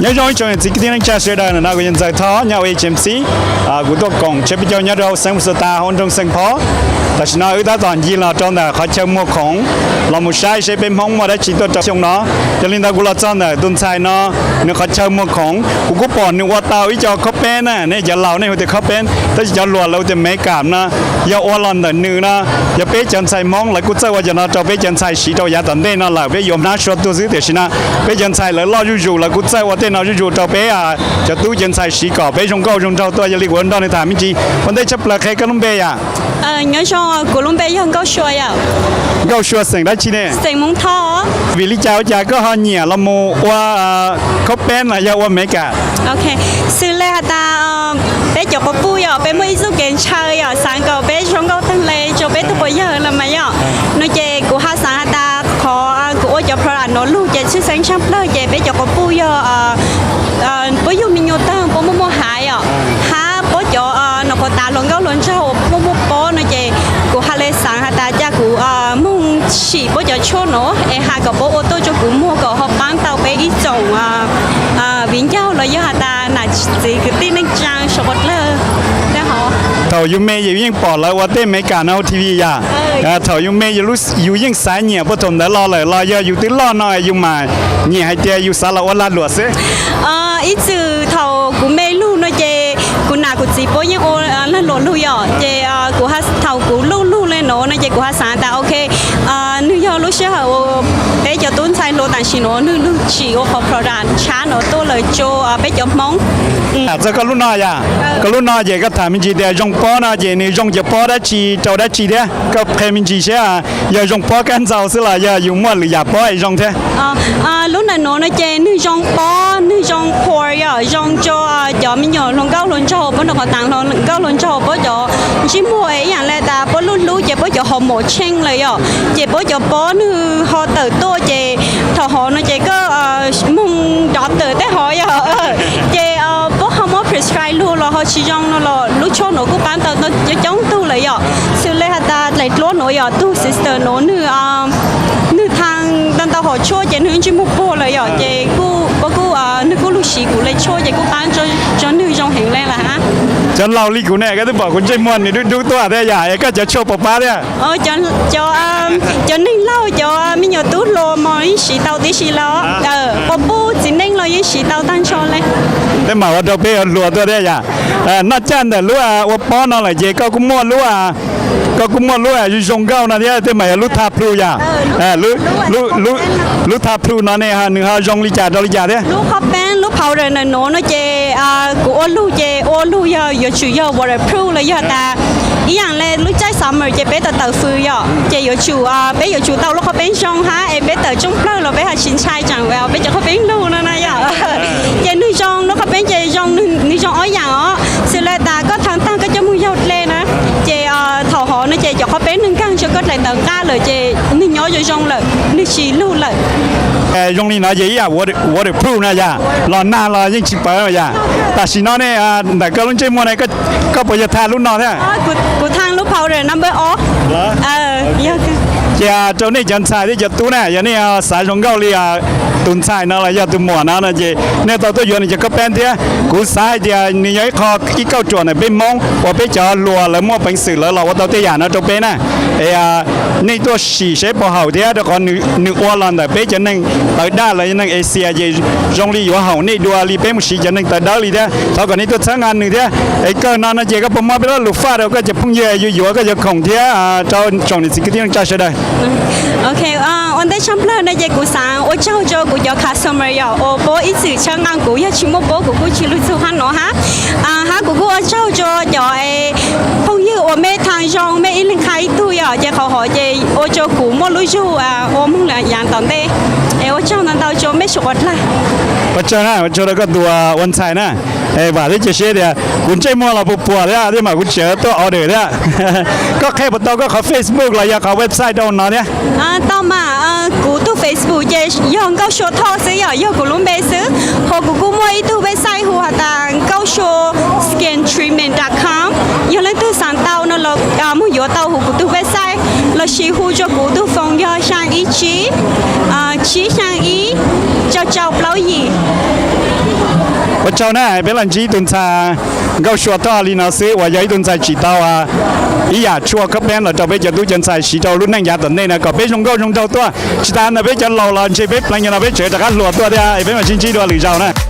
Nyob zoo ib tsoom niam txiv kwv tij neej tsa sawv daws, ntawm no kuv yog Ntxawg Thoj nyob ua H M C, kuv tuaj koom tsheb peb caug nyob rau xeev Futsata hauv nroog Xeev Phob. Tam sim no wb tab tom ncig los rau ntawm qhov chaw muag khoom los mus saib seb peb Hmoob muaj dab tsi tuaj rau xyoo no. Yog li ntawd kuv los txog ntawm tus ntxhais no, nws qhov chaw muag khoom, kuv kuj pom nws ua tau ib co khob peb na, nej cov laus nej hu tias khob peb, tab sis cov luas lawv hu tias Meskas no, yog ua los ntawm nws no. Yog peb cov ntxhais Hmoob lawv kuj txawj ua cov no rau peb cov ntxhais siv rau yav tom ntej no lawm, peb yuav hnab sua tuag xwb. Tiam sis no peb cov ntxhais lawv loj zuj zus, lawv kuj txawj ua tej no zuj zus rau peb cov tub cov ntxhais siv kom peb zoo nkauj zoo nraug tuaj. Yog li kuv ua nrog nws tham me ntsis. Ua ntej tshaj plaws qhia koj lub npe yom? Nyob zoo, kuv lub npe yog Nkauj Sua yom. Nkauj Sua xeem dab tsi ne? Xeem Hmoob Thoj. Vim li cas ua cas koj ho nyiam los mus ua khob peb los yog ua Meskas? Xws li has tas peb cov quas puj yom, peb muaj ib txuj kev ntshaw yom, xav kom peb zoo nkauj tag le rau peb tug quas yawg los mas yom. No ces kuv ho xav has tas qhov kuv ua cov product no lug ces tshwj xeeb tshaj plawg ces peb cov quas puj yog puab yug me nyuam tag puab muaj muaj hav yom, hab puab cov nom quas tas hluas nkauj hluas nraug puab muaj muaj pob no ces kuv ha le xaav has tas ca kuv moog sim puab cov tshuaj no es has kom puab ua tuaj rua kuv muag kom ho paab tau peb ib tsoom viv ncaus los yog has tas nam txiv kwv tij neej tsaa suav quas dlawg. Thaum yus me yus yeej pom lawv ua tej Meskas no huv T V yom. Thaum yus me yus yeej xav nyiam puag thaum ntawd los lawm los yog yus twb loj no yus mam nyiam hais tias yus xav los ua lag luam xwb? Ib txwm thaum kuv me lug no ces kuv nam kuv txiv puab yeej ua lag luam lug yom, ces kuv thaum kuv luj lug le nuav no ces kuv ho xaav tas ok, nwg yog lub sij hawm uas peb cov tub ntxhais hluas tam sim nuav nwg lug tsim ua qhov product tshab nuav tuaj lawm rua peb cov Hmoob. Txog koj lub no yom, koj lub no ces koj tham me ntsis tias zoo pob no ces nwg zoo cov pob dab tsi rau dab tsi thiab, koj qhia me ntsis seb yog zoo pob kab ntxaug xwb los yog yus muaj lwm yam pob es zoo thiab. Lub ntawm nuav no ces nwg zoo pob, nwg zoo pore yom, zoo rua cov me nyuam hluas nkauj hluas nraug, puab nrog qhov taav hluas nkauj hluas nraug puab cov ntsej muag ib yaam le tas puab lub hlub ces puab cov hoo mom tsheej lawm yom, ces puab cov pob nwg ho tawm tuaj ces thaum hov no ces koj moog doctor tej hov yom, ces puab ho muab prescribe lug los ho tsis zoo no los lub tshuaj nuav kuj paab tau coob tug lawm yom. Xws le has tas dlaim dluab nuav yom, tug sister nuav nwg nwg thaag ntau ntau hom tshuaj ces nwg ntsej muag puag lawm yom, ces puab kuj nwg kuj lug siv kuv le tshuaj ces kuj paab rua nwg zoo heev le lawm hab. Cov laug li kuv ne koj twb pom kuv ntsej muag nws dub dub tuaj thiab yom, es koj cov tshuaj puas pab thiab? Cov neeg laug cov me nyuam tub hluas mos yeej siv tau tib si los, quas puj txiv neej los yeej siv tau tag nrho le. Tej mam ua rau peb yuav hluas tuaj thiab yom. Noj caj ntawm lub ua pob no lawm ces koj kuj muaj lub, koj kuj muaj lub zoo zoo nkauj no thiab, tej mam yog lub tha plhu yom. Lub tha plhu no ne nws ho zoo li cas rau li cas thiab? Lub qhov peeb lub powder ntawm nuav no ces kuv ua lug ces ua lug yog yuav tsum yog waterproof los yog tas ib yaam le lub caij summer ces peb tawm tawm fws yom, ces yuav tsum peb yuav tsum tau lub qhov peeb zoo hab es peb tawm tsoob plawg los peb ho tsis ntshai tsaam peb cov qhov peeb lug no na yom. Ces nwg zoo lub qhov peeb ces zoo, nwg zoo ob yaam os. Xws le tas koj thaag taag koj coj moog yaug dle na, ces thaum hov no ces cov qhov peeb nwg nkaag rua koj dlaim tawv nqaj lawm ces nwg nyob zoo zoo lawm, nwg tsis lug lawm. Zoo li no ces ib yaam waterproof na yom, los nag los yeej tsis pawv yom. Tam sim no ne ntawm koj lub ntsej muag ne koj puas yog tha lub no thiab? Kuv tha lub powder number ob. Ces rau nej cov ntxhais thiab cov tub na, yog nej xav zoo nkauj li tus ntxhais no los yog tus muam no no ces nej tau tuaj yuav nws cov khob peeb thiab. Kuv xav hais tias nws yog ib qho ib kauj ruam ntawm peb Hmoob uas peb cov hluas lawv muaj peev xwm lawv los ua tau tej yam no rau peb na. Es nej tuaj sim seb puas haum thiab, rau qhov nws ua los ntawm peb cov neeg tawv daj los yog neeg Asia ces zoo li yuav haum nej dua li peb mus siv cov neeg tawv dawb li thiab. Thov kom nej tuaj txhawb nqa nws thiab. Es kawg no no ces koj puas muaj peb lub lus faj rau koj cov phooj ywg yuav yuav koj cov khoom thiab rau tsoom niam txiv kwv tij neej tsa sawv daws? Ua ntej tshaj plawg no ces kuv xaav ua tsaug rua kuv cov customer yom uas puab ib txwm txhawb nqa kuv, yog tsis muaj puab kuv kuj tsis lug txug hab nuav hab. Hab kuv kuj ua tsaug rua cov phooj ywg uas mej thaag zoo mej ib leeg qha ib tug yom, ces qhov hov ces ua rua kuv muaj lub zug ua moog lawm yaav tom ntej. Es ua tsaug ntau ntau rua mej suav quas dlawg. Ua tsaug na, ua tsaug rau koj tus ua ntxhais na. Vam thiab cia siab tias kuv ntsej muag los puas puas thiab thiab mas kuv tseem tuaj order thiab. Koj qhia puas tau koj qhov Facebook los yog qhov website rau no thiab? Tau mas, kuv tug Facebook ces yog Nkauj Sua Thoj xwb yom, yog kuv lub npe xwb. Ho kuv kuj muaj ib tug website hu has tas nkauj sua skin treatment dot com. Yog leej twg xaav tau no los moog yuav tau huv kuv tug website lossis hu rua kuv tug phone yog xyaa ib tsib, tsib xyaa ib, rau rau plaub yim. Ua tsaug na, peb los ntsib ib tug ntxhais nkauj sua toj li no xwb uas yog ib tug ntxhais tsim tau ib yam tshuaj khob peeb los rau peb cov tub cov ntxhais siv rau lub neej yav tom ntej no kom peb zoo nkauj zoo nraug tuaj. Tsis tas ntawd peb cov laus los ntshe peb pleev yog no peb tseem rov qab hluas tuaj thiab. Peb mam sib ntsib dua lwm zaus na.